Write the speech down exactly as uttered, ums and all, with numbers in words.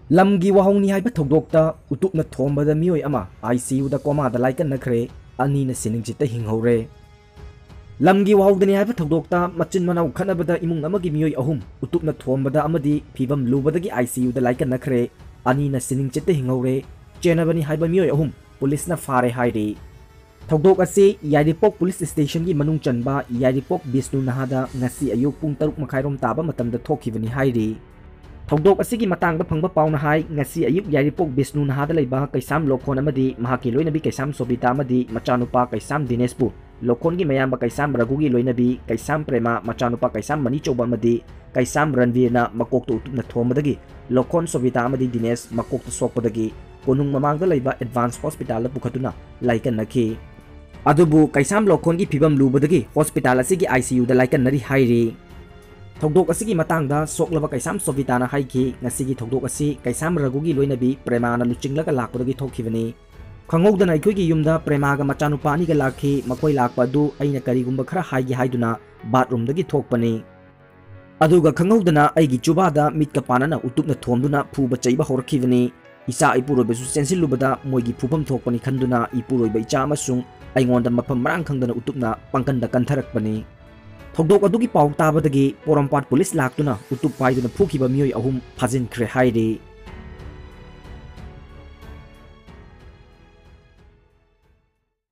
ꯂꯝꯒꯤ ꯋꯥꯍꯧꯅꯤ ꯍꯥꯏꯕ ꯊꯧꯗꯣꯛꯇ ꯎꯇꯨꯞꯅ ꯊꯣꯝꯕꯗ ꯃꯤꯑꯣꯏ ꯑꯃ ICUꯗ ꯀꯣꯃꯥꯗ ꯂꯥꯏꯀꯠꯅꯈ꯭ꯔꯦ, ꯑꯅꯤꯅ ꯁꯤꯅꯤꯡꯆꯤꯠꯇ ꯍꯤꯡꯍꯧꯔꯦ꯫ ꯂꯝꯒꯤ ꯋꯥꯍꯧꯗꯅꯤ ꯍꯥꯏꯕ ꯊꯧꯗꯣꯛꯇ ꯃꯆꯤꯟ ꯃꯅꯥꯎ ꯈꯠꯅꯕꯗ ꯏꯃꯨꯡ ꯑꯃꯒꯤ ꯃꯤꯑꯣꯏ ꯑꯍꯨꯝ ꯎꯇꯨꯞꯅ ꯊꯣꯝꯕꯗ ꯑꯃꯗꯤ ꯐꯤꯕꯝ ꯂꯨꯕꯗꯒꯤ ICUꯗ ꯂꯥꯏꯀꯠꯅꯈ꯭ꯔꯦ, ꯑꯅꯤꯅ ꯁꯤꯅꯤꯡꯆꯤꯠꯇ ꯍꯤꯡꯍꯧꯔꯦ꯫ ꯆꯦꯟꯅꯕꯅꯤ ꯍꯥꯏꯕ ꯃꯤꯑꯣꯏ ꯑꯍꯨꯝ ꯄꯨꯂꯤꯁꯅ ꯐꯥꯔꯦ ꯍꯥꯏꯔꯤ꯫ ꯊꯧꯗꯣꯛ ꯑꯁꯤ ꯌꯥꯏꯔꯤꯄꯣꯛ ꯄꯨꯂꯤꯁ ꯁ꯭ꯇꯦꯁꯟꯒꯤ ꯃꯅꯨꯡ ꯆꯟꯕ ꯌꯥꯏꯔꯤꯄꯣꯛ ꯕꯤꯁꯅꯨ ꯅꯍꯥꯗ ꯉꯁꯤ ꯑꯌꯨꯛ ꯄꯨꯡ ꯇꯔꯨꯛ ꯃꯈꯥꯏꯔꯣꯝ ꯇꯥꯕ ꯃꯇꯝꯗ ꯊꯣꯛꯈꯤꯕꯅꯤ ꯍꯥꯏꯔꯤ꯫ ꯊꯧꯗꯣꯛ ꯑꯁꯤꯒꯤ ꯃꯇꯥꯡꯗ ꯐꯪꯕ ꯄꯥꯎꯅ ꯍꯥꯏ, ꯉꯁꯤ ꯑꯌꯨꯛ ꯌꯥꯏꯔꯤꯄꯣꯛ ꯕꯤꯁꯅꯨ ꯅꯍꯥꯗ ꯂꯩꯕ ꯀꯩꯁꯥꯝ ꯂꯣꯈꯣꯟ ꯑꯃꯗꯤ ꯃꯍꯥꯛꯀꯤ ꯂꯣꯏꯅꯕꯤ ꯀꯩꯁꯥꯝ ꯁꯣꯕꯤꯇꯥ ꯑꯃꯗꯤ ꯃꯆꯥꯅꯨꯄꯥ ꯀꯩꯁꯥꯝ ꯗꯤꯅꯦꯁꯄꯨ ꯂꯣꯈꯣꯟꯒꯤ ꯃꯌꯥꯝꯕ ꯀꯩꯁꯥꯝ ꯔꯘꯨꯒꯤ ꯂꯣꯏꯅꯕꯤ ꯀꯩꯁꯥꯝ ꯄ꯭ꯔꯦꯃꯥ, ꯃꯆꯥꯅꯨꯄꯥ ꯀꯩꯁꯥꯝ ꯃꯅꯤꯆꯧꯕ ꯑꯃꯗꯤ ꯀꯩꯁꯥꯝ ꯔꯟꯕꯤꯔꯅ ꯃꯀꯣꯛꯇ ꯎꯇꯨꯞꯅ ꯊꯣꯝꯕꯗꯒꯤ ꯂꯣꯈꯣꯟ ꯁꯣꯕꯤꯇꯥ ꯑꯃꯗꯤ ꯗꯤꯅꯦꯁ ꯃꯀꯣꯛꯇ ꯁꯣꯛꯄꯗꯒꯤ ꯀꯣꯅꯨꯡ ꯃꯃꯥꯡꯗ ꯂꯩꯕ ꯑꯦꯗꯚꯥꯟꯁ ꯍꯣꯁꯄꯤꯇꯥꯜꯗ ꯄꯨꯈꯠꯇꯨꯅ ꯂꯥꯏꯀꯠꯅꯈꯤ꯫ ꯑꯗꯨꯕꯨ ꯀꯩꯁꯥꯝ ꯂꯣꯈꯣꯟꯒꯤ ꯐꯤꯕꯝ ꯂꯨꯕꯗꯒꯤ ꯍꯣꯁꯄꯤꯇꯥꯜ ꯑꯁꯤꯒꯤ ICUꯗ ꯂꯥꯏꯀꯠꯅꯔꯤ ꯍꯥꯏꯔꯤ꯫ ꯊꯧꯗꯣꯛ ꯑꯁꯤꯒꯤ ꯃꯇꯥꯡꯗ ꯁꯣꯛꯂꯕ ꯀꯩꯁꯥꯝ ꯁꯣꯕꯤꯇꯥꯅ ꯍꯥꯏꯈꯤ, ꯉꯁꯤꯒꯤ ꯊꯧꯗꯣꯛ ꯑꯁꯤ ꯀꯩꯁꯥꯝ ꯔꯘꯨꯒꯤ ꯂꯣꯏꯅꯕꯤ ꯄ꯭ꯔꯦꯃꯥꯅ ꯂꯨꯆꯤꯡꯂꯒ ꯂꯥꯛꯄꯗꯒꯤ ꯊꯣꯛꯈꯤꯕꯅꯤ꯫ ꯈꯪꯍꯧꯗꯅ ꯑꯩꯈꯣꯏꯒꯤ ꯌꯨꯝꯗ ꯄ꯭ꯔꯦꯃꯥꯒ ꯃꯆꯥꯅꯨꯄꯥ ꯑꯅꯤꯒ ꯂꯥꯛꯈꯤ꯫ ꯃꯈꯣꯏ ꯂꯥꯛꯄ ꯑꯗꯨ ꯑꯩꯅ ꯀꯔꯤꯒꯨꯝꯕ ꯈꯔ ꯍꯥꯏꯒꯦ ꯍꯥꯏꯗꯨꯅ ꯕꯥꯠꯔꯨꯝꯗꯒꯤ ꯊꯣꯛꯄꯅꯤ꯫ ꯑꯗꯨꯒ ꯈꯪꯍꯧꯗꯅ ꯑꯩꯒꯤ ꯆꯨꯕꯥꯗ ꯃꯤꯠꯀ ꯄꯥꯟꯅꯅ ꯎꯇꯨꯞꯅ ꯊꯣꯝꯗꯨꯅ ꯐꯨꯕ ꯆꯩꯕ ꯍꯧꯔꯛꯈꯤꯕꯅꯤ꯫ ꯏꯆꯥ ꯏꯄꯨꯔꯣꯏꯕꯁꯨ ꯆꯦꯟꯁꯤꯜꯂꯨꯕꯗ ꯃꯣꯏꯒꯤ ꯐꯨꯐꯝ ꯊꯣꯛꯄꯅꯤ ꯈꯟꯗꯨꯅ ꯏꯄꯨꯔꯣꯏꯕ ꯏꯆꯥ ꯑꯃꯁꯨꯡ ꯑꯩꯉꯣꯟꯗ ꯃꯐꯝ ꯃꯔꯥꯡ ꯈꯪꯗꯅ ꯎꯇꯨꯞꯅ ꯄꯥꯡꯒꯟꯗ ꯀꯟꯊꯔꯛꯄꯅꯤ꯫ ꯊꯧꯗꯣꯛ ꯑꯗꯨꯒꯤ ꯄꯥꯎ ꯇꯥꯕꯗꯒꯤ ꯄꯣꯔꯣꯝꯄꯥꯠ ꯄꯨꯂꯤꯁ ꯂꯥꯛꯇꯨꯅ ꯎꯇꯨꯞ ꯄꯥꯏꯗꯨꯅ ꯐꯨꯈꯤꯕ ꯃꯤꯑꯣꯏ ꯑꯍꯨꯝ ꯐꯥꯖꯤꯟꯈ꯭ꯔꯦ ꯍꯥꯏꯔꯤ꯫